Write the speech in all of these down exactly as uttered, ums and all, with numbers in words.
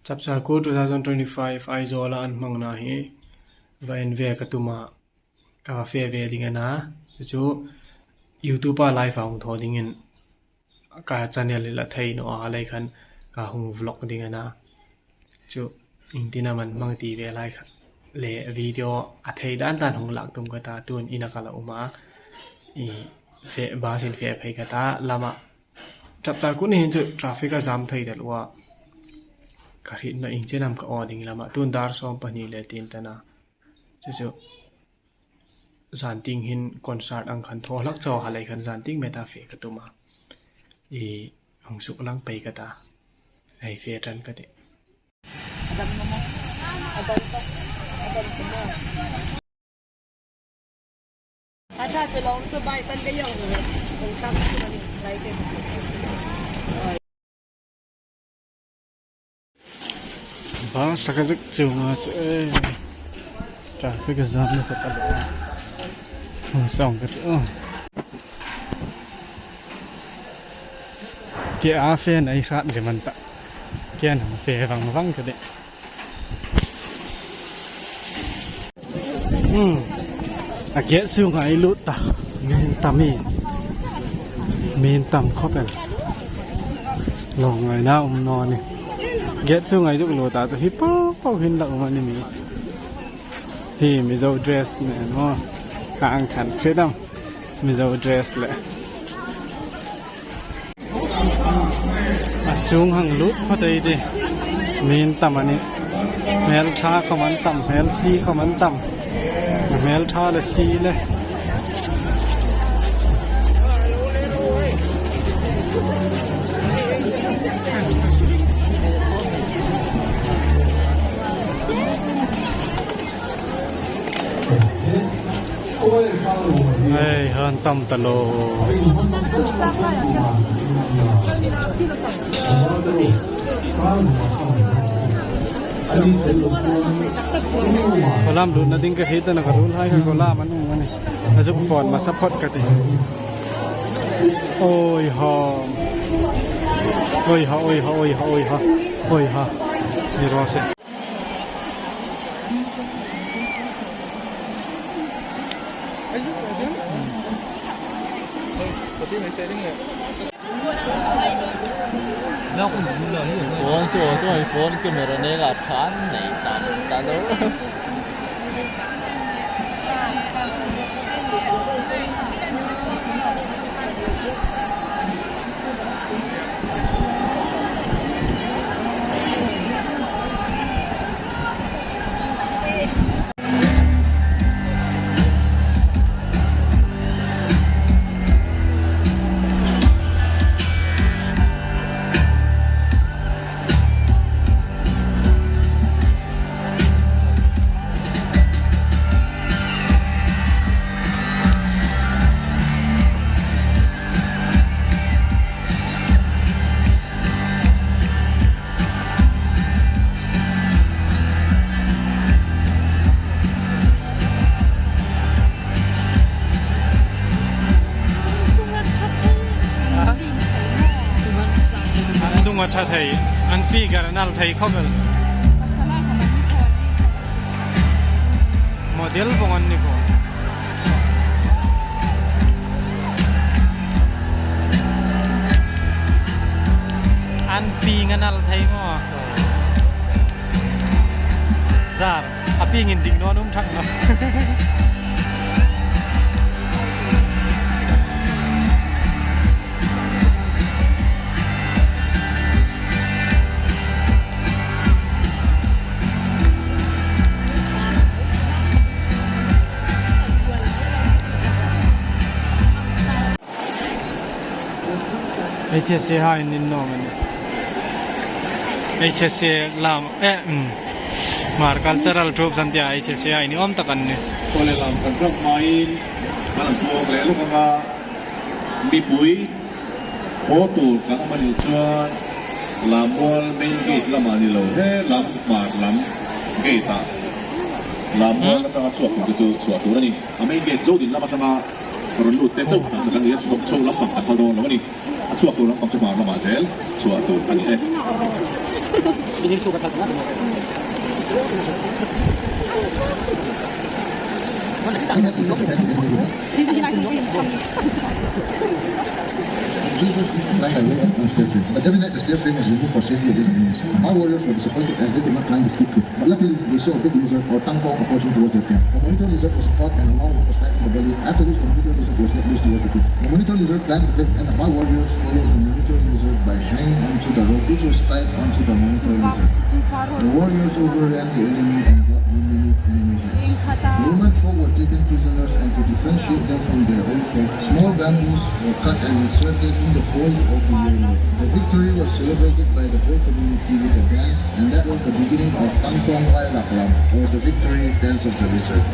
Chapchar Kut two thousand twenty-five Aizawl a an hmangna hi va en ve ka tum a, ka va fe ve ding a na. Chu chu YouTube a live a hung thaw dingin ka channel la thei naw a lei khan ka hung vlog ding a na. Chu iengtin a man hmang ti ve lai kha le video a thei dan dan hung lak tum ka ta, tun inn a ka la um a, i fe bus in fe phei ka ta lam a. Chapchar Kut ni hin chu traffic a jam thei ta lua. Ka hriet naw, ieng chen am ka aw ding lam a, tun dar sawm pahni le tin ta na. Chu chu zan tieng hin concert ang khan thaw hlak chaw ha lei khan zan tieng met a fe ka tum a. I hung suk lang pei ka ta. Hei fe tan ka tih. Bus a ka zuk chung a chu, eh, traffic a jam nasa ta lua. Hung sawng ka tih. Ke a fe na i khat le man ta. Ke a nang fe vang vang ka tih. Hmm. A gate sung a i lut ta. Mi tam i. Mi tam khop el. Long ngai na um naw ni. Gate sung a i zuk lut ta chu hi poh poh hin la um a ni mi. Hi Mizo dress ne maw. Ka ang khan khre dam. Mizo dress le. A sung hang lut phot ei di. Mi tam a ni. Hmel tha khom an tam, hmel si khom an tam. Hmel tha le si le. Hei, han tam ta lo. Ka lam lutna ding ka hei ta na ka rul hai ka ko lam an um a ni. A zuk phone ma support ka ti. Oi ha. Oi ha, oi ha, oi ha, oi ha. Oi ha. Ni ro se. Phone chu, chu phone camera ne la than nei tam ta lo. An dung a tha thei, an figure a nal thei khop el. Model bong an ni ko. An pi nga nal thei maw. Zar, a pi ngin ding nawn um thak na. H S A hai nin no man. H S A lam, eh, um. Hmar cultural troupe san tia H S A hai ni om tak an ni. Kole lam kan zak main, kan tuak le luk anga, mipui, ho tur kan om a ni chuan, Lammual main gate lam a ni lo, he lam, Hmar lam gate a. Lammual lam a chuak tur chu chuak tur a ni. A main gate zo din lam aṭanga, rawn lut te chauh kan sak a ni a, chhawk chho lampang kan kal dawn lo a ni. A chhuak tur lampang chu Hmar lamah zel chhuah tur a ni e. But every night the stair frame was removed for safety against enemies. Our warriors were disappointed as they could not climb the steep cliff. But luckily, they saw a big lizard or tangkong approaching towards their camp. The monitor lizard was caught and a long rope was tied to the belly, after which the monitor lizard was let loose towards the cliff. The monitor lizard climbed the cliff and the Bai warriors followed the monitor lizard by hanging onto the rope which was tied onto the monitor lizard. The warriors overran the enemy and brought home many enemy heads. The women folk were taken prisoners, and to differentiate them from their own folk, small bamboos were cut and inserted in the hold of the warrior. The victory was celebrated by the whole community with a dance, and that was the beginning of Tangkong Vai Laklam, or the victory dance of the lizard.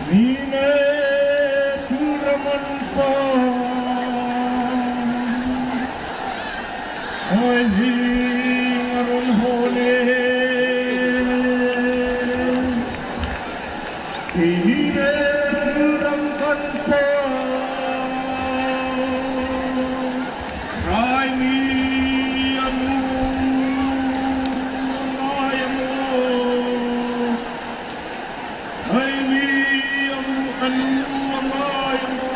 Mine turaman pa. Oi, mi ngaron hone. Ine tildam kan sa. Rai mi anu ngai mo. Ai mi anu anu ngai mo.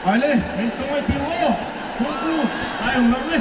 Ai le, min tong ai piu o. Hon tu, ai hong lam le.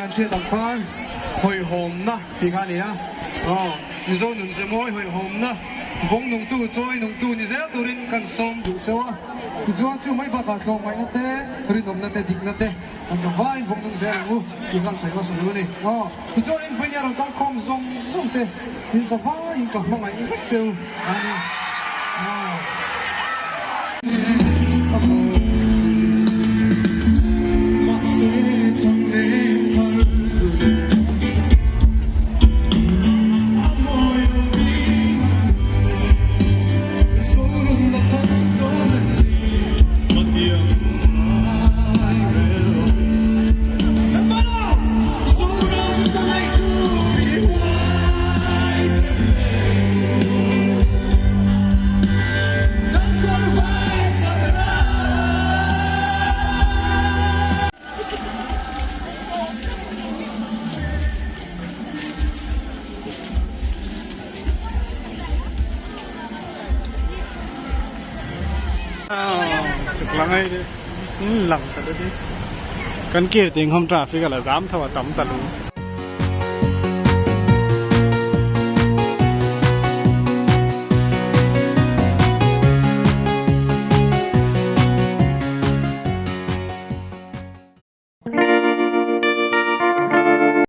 Kan seh tang khan hoih hawmna hi kha ni a. Aw, Mizo nunzem hawih hawmna, vong nungtu, chawi nungtu ni zel turin kan sawm duh cheu a. Tichuan chu mai bak a tlawmngaihna te, rinumna te, dikna te kan sa vai vong nung zel u, i kan sai ma sa lu ni. Aw, tichuan in vei ni a rawn kal khawm zawng zawng te in sa vai in ka hmangaih vek cheu a ni. Aw. Aw, suk lang ai de. Hmm, lang ta de. Kan kir ting hom traffic a la jam tho a tam ta lu.